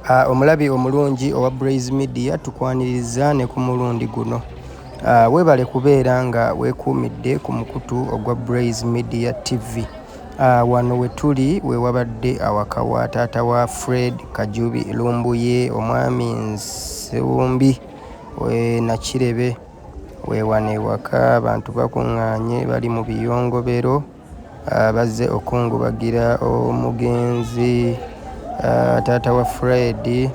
Omulabi omulungi owa Braze Media, tukwaniriza ne ku mulundi guno. Weebale kubeera nga weekuumidde ku mukutu ogwa Braze Media TV. Wano we tuli we wabadde awaka wa taata wa Fred Kajubi Lumbuye, omwami Nsumbi we Nakirebe. We wano ewaka abantu bakuŋŋaanye, bali mu biyongobero, bazze okukungubagira omugenzi taata wa Fred.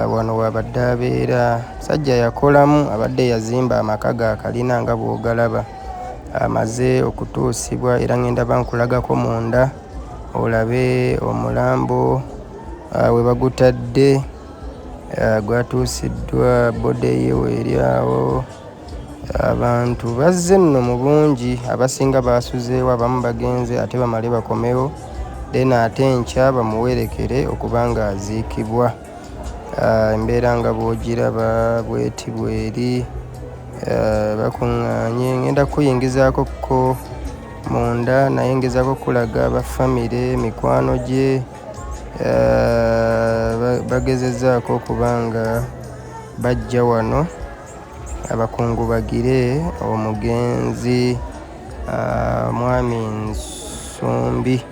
Wano w'abadde abeera. Musajja yakolamu, abadde yazimba amaka ga kalina nga bw'ogalaba. Amaze okutuusibwa era ŋŋenda bankulagako munda olabe omulambo we bagutadde. Gwatuusiddwa, body ye weeri awo. Abantu bazze nno mu bungi, abasinga baasuzeewo, abamu bagenze ate bamale bakomewo, then ate enkya bamuwerekere okuba ng'aziikibwa. Embeera nga bw'ogiraba bw'eti bw'eri, bakuŋŋaanye. Ŋŋenda kukuyingizaako kko munda naye ngezaako kkulaga aba famire, mikwano gye, bagezezzaako okuba nga bajja wano abakungubagire omugenzi mwami Nsumbi.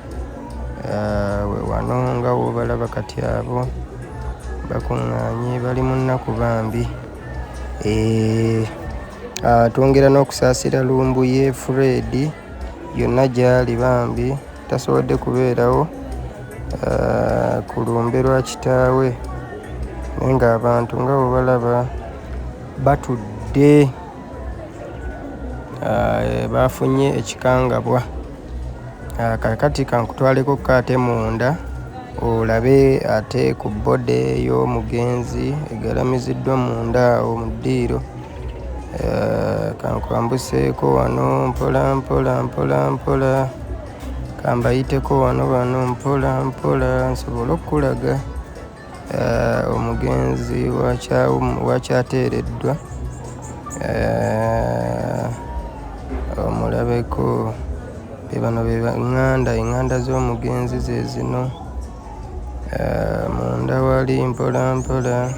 We wano nga w'obalaba kati abo bakuŋŋaanye, bali mu nnaku bambi. Twongera n'okusaasira Lumbuye Fred yonna gy'ali, bambi tasobodde kubeerawo ku lumbe lwa kitaawe, naye ng'abantu nga bw'obalaba batudde, baafunye ekikangabwa. Kaakati ka nkutwalekokko ate munda olabe ate ku body y'omugenzi egalamiziddwa munda awo mu ddiiro. Ka nkwambuseeko wano mpola mpola mpola mpola, ka mbayiteko wano bano mpola mpola nsobole okkulaga omugenzi w'akyateereddwa, omulabeko. Be bano be ŋŋanda, eŋŋanda z'omugenzi ze zino. Munda wali mpola mpola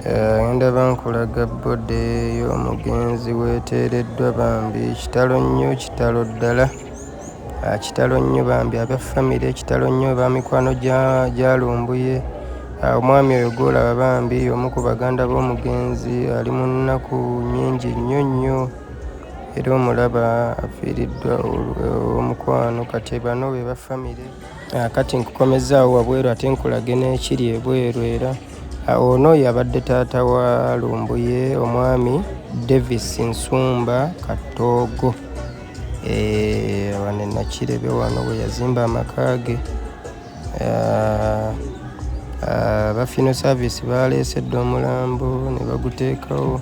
ŋŋenda bankulaga body y'omugenzi w'eteereddwa bambi. Kitalo nnyo, kitalo ddala, kitalo nnyo bambi aba famire, kitalo nnyo aba mikwano gya Lumbuye. Omwami oyo gw'olaba bambi y'omu ku baganda b'omugenzi, ali mu nnaku nnyingi nnyo nnyo era omulaba afiiriddwa omukwano. Kati bano be ba famire. Kati nkukomezzaawo wabweru ate nkulage n'ekiri ebweru era. Ono y'abadde taata wa Lumbuye, omwami Davis Nsumba Katoogo. Wano e Nakirebe wano we yazimba amaka ge. Aba funeral service baaleese dda omulambo ne baguteekawo,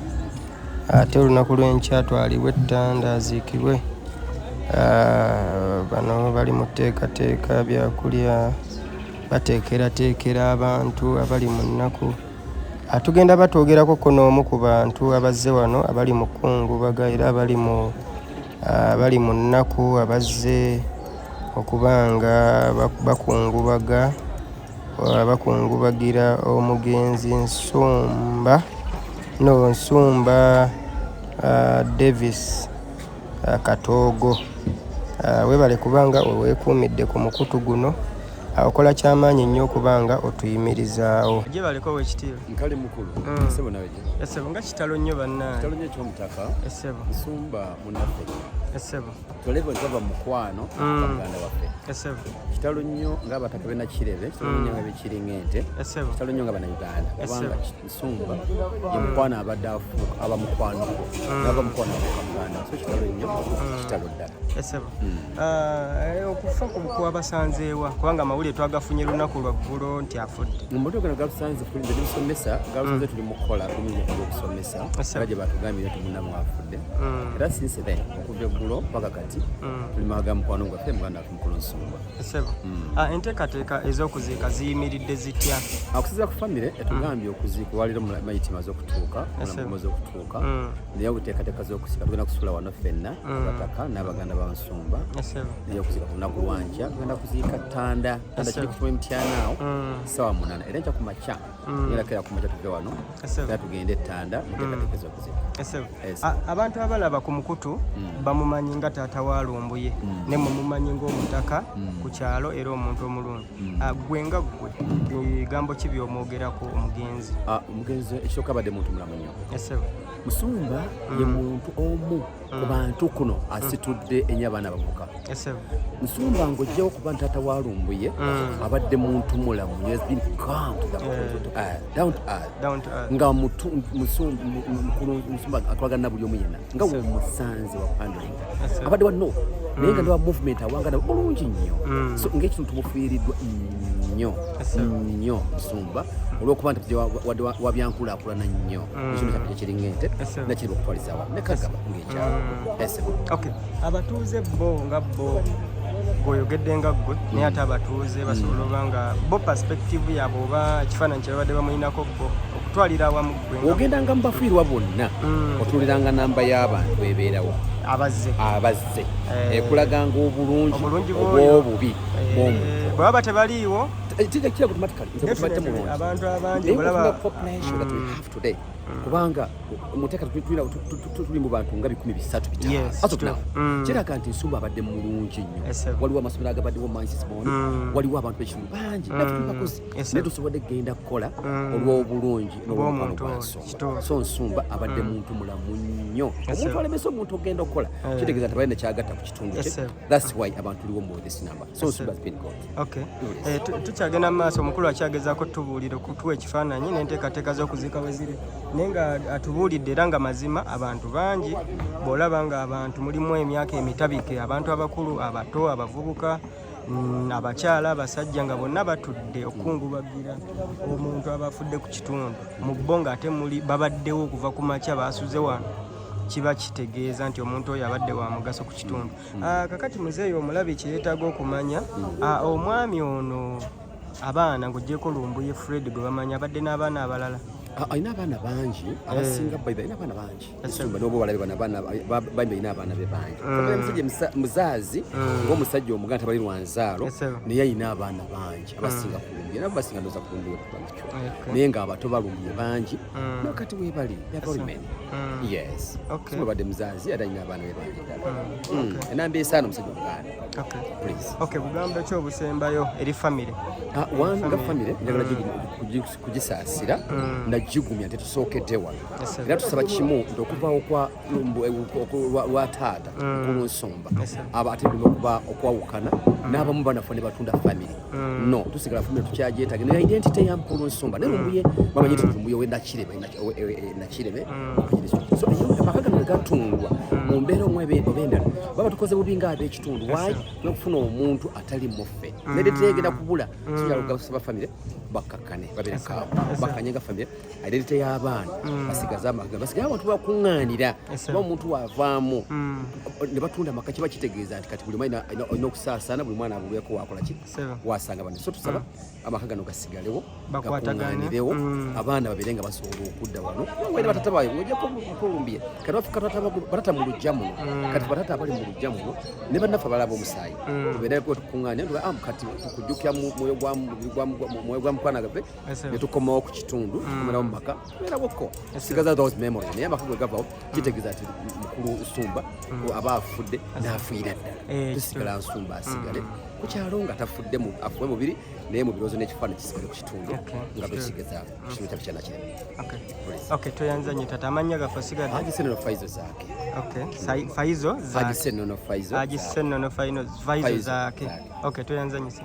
ate olunaku lw'enkya atwalibwe e Ttanda aziikibwe. Bano bali mu tteekateeka byakulya, bateekerateekera abantu abali mu nnaku. Tugenda batwogerakokko n'omu ku bantu abazze wano abali mu kkungubaga era abali mu nnaku, abazze okuba nga bakungubaga, bakungubagira omugenzi Nsumba, no Nsumba Davis Katoogo. Weebale kuba nga weekuumidde ku mukutu guno. Okola kyamaanyi nnyo okuba nga otuyimirizaawo. Gyebaleko, Oweekitiibwa. Nkale mukulu. Ssebo, nawe gye. Essebo, nga kitalo nnyo bannange. Kitalo nnyo eky'omutaka Essebo. Nsumba munnaffe. Essebo. Twalebe ntwava mu mukwano muganda waffe. Essebo. Kitalo nnyo ng'abataka b'e Nakirebe, kitalo nnyo nga bekiringa ente, Essebo. kitalo nnyo nga Bannayuganda, kubanga Essebo. Nsumba ye mukwano abadde afuuka aba mukwano gwo, nava mukwano afuuka muganda, so kitalo nnyo, kitalo ddala. Essebo. Okufa kwabasanzeewa? Kubanga amawulire twagafunye lunaku lwa ggulo nti afudde. Mu gano galusanze tuli, nze ndi musomesa, galusanze tuli mu kukola omulimu gw'okusomesa era gye batugambye nti munnammwe afudde. Era since then, okuva eggulo paka kati, tuli maka ga mukwano gwaffe, muganda waffe mukulu Nsumba. Nsumba. Ssebo. Ah, enteekateeka ez'okuziika ziyimiridde zitya? Okusinziira ku famire etugambye, okuziika olwaleero mayiti maze okutuuka, omulambo gumaze okutuuka, naye obuteekateeka z'okuziika tugenda kusula wano ffenna abataka n'abaganda ba Nsumba, naye okuziika ku lunaku lwankya tugenda kuziika Ttanda. Ttanda kiri kufuma Emityana awo, 8:00, era enkya ku makya tugenda keera ku makya tuve wano era tugende Ettanda mu nteekateeka ez'okuziika. Ssebo. Abantu abalaba ku mukutu bamumanyi nga taata wa Lumbuye, ne mumumanyi ng'omutaka ku kyalo era omuntu omulungi. Gwe nga ggwe, bigambo ki by'omwogerako omugenzi? Omugenzi ekisooka abadde muntu mulamu nnyo. Ssebo. Musumba ye muntu omu ku bantu kuno asitudde ennyo abaana abavubuka. Ssebo. Nsumba ng'ojjawo kuba ntaata wa Lumbuye, abadde muntu mulamu nnyo, has been calm to the down to earth. Down to earth. Nga mukulu Musumba akolagana na buli omu yenna nga womusanze wa handling, abadde wa no naye nga ndiwa movement awangana bulungi nnyo. So ng'ekintu tumufiiriddwa nnyo nnyo Musumba, olw'okuba nti wadde wabyankulaakulana nnyo, ekintu kyaffe kiringa ente nakiri okutwaliza awamu ne Kagaba ng'ekyalo. Ese. Okay. Abatuuze bo nga bo, gweoyogedde nga ggwe, naye ate abatuuze basobola oba nga bo perspective yaabwe oba ekifaananyi kye babadde bamuyinako bo okutwalira awamu, ggwe nga Ogendanga mu bafiirwa bonna, otunuliranga namba y'abantu ebeerawo abazze. Abazze ekulaganga obulungi Obulungi bw'oyo. obw'obubi bw'omuntu. Bwe baba tebaliiwo, Kijja kira automatically nti definitely tubadde mulungi. Abantu abangi Naye olaba bw'otunula population that we have today, kubanga muteeka tuli mu bantu nga 305 as of now, kiraga nti Nsumba abadde mulungi nnyo. Waliwo amasomero agabaddewo Mansisbon, waliwo abantu b'ekitundu bangi, naffe tuli bakozi, naye tusobodde kugenda kukola olw'obulungi n'olwomukwano Bw'omuntu gwa oyo, Nsumba. Kituufu. So Nsumba abadde muntu mulamu nnyo. Omuntu alemesa omuntu ogenda okukola kitegeeza nti abalina kyagatta ku kitundu kye. That's why abantu tuliwo mu this number. So Nsumba has been good. Okay. Tukyagenda mu maaso, omukulu akyagezaako tubuulira okutuwa ekifaananyi n'enteekateeka z'okuziika we ziri, naye nga atubuulidde era nga mazima abantu bangi. Bw'olaba nga abantu mulimu emyaka emitabike, abantu abakulu, abato, abavubuka, abakyala, abasajja, nga bonna batudde okukungubagira omuntu abafudde ku kitundu, mu bo ng'ate muli babaddewo okuva ku makya, basuze wano, kiba kitegeeza nti omuntu oyo abadde wa mugaso ku kitundu. Kakati muzeeyi omulabi kyeyeetaaga okumanya, omwami ono abaana ng'oggyeko Lumbuye Fred gwe bamanyi, abadde n'abaana abalala? Alina abaana bangi abasinga by the alina abaana bangi. Nsumba n'oba obalabe bano abaana bambi alina abaana be bangi. Omusajja muzaazi ng'omusajja Omuganda tabali lwanzaalo, naye alina abaana bangi abasinga kulumbuye, nabo basinga ndowooza kulumbuye okuba nakyo, naye ng'abato balumbuye bangi nakati weebali. They are very many, yes. So babadde muzaazi ate alina abaana be bangi ddala. Enamba esaana omusajja Omuganda. Please. Okay, bugambo ki obusembayo eri famire? One, nga famire njagala kugisaasira nagigumya nti tusookedde wano, era tusaba kimu nti okuvaawo kwa lwa taata mukulu Nsumba, aba ate tulina okuba okwawukana n'abamu banafu ne batunda famire. No, tusigala famire tukyagyetaaga, naye identity ya mukulu Nsumba ne Lumbuye bamanyi nti Lumbuye we Nakirebe, Nakirebe. So amaka gano gatundwa mu mbeera omwe oba endala, baba tukoze bubi ng'ab'ekitundu. Why okufuna omuntu atali muffe identity egenda kubula? So kusaba famire bakkakkane, babeere kaawo, bakkanye nga famire, identity y'abaana basigaze amaka, basigale abantu bakuŋŋaanira. Kuba omuntu wavaamu ne batunda amaka, kiba kitegeeza nti kati buli mwana alina okusaasaana, buli mwana abulweko wakola ki, wasanga bano. So tusaba amaka gano gasigalewo, Bakwatagane. gakuŋŋaanirewo, abaana babeere nga basobola okudda wano wena batata baabwe. Ng'ojjako mukulumbye kati bafika batata mu luggya muno, kati batata abali mu luggya muno ne bannaffe abalaba omusaayi, tubeereko tukuŋŋaane tuga, kati tukujjukira mu mwoyo gwa mukwana gaffe, ne tukomawo ku kitundu, tukomerawo mu maka, tubeerawoko, sigaza those memories. Naye amaka gwe gavawo kitegeeza nti mukulu Nsumba aba afudde n'afiira ddala. Tusigala Nsumba asigale ku kyalo nga tafudde, afuwe mubiri, naye mu birowoozo n'ekifaananyi kisigale ku kitundu nga tukisigeza ku kitundu kyaffe kya Nakirebe. Please. Okay, toyanza nnyo tata. Amannya gaffe osigadde? Haji Senono Faizo Zaake. Okay. Faizo Haji Zaake. Senono Faizo Haji Zaake. Senono Faizo Faizo Zaake. Zaake. Okay, toyanza nnyo sir.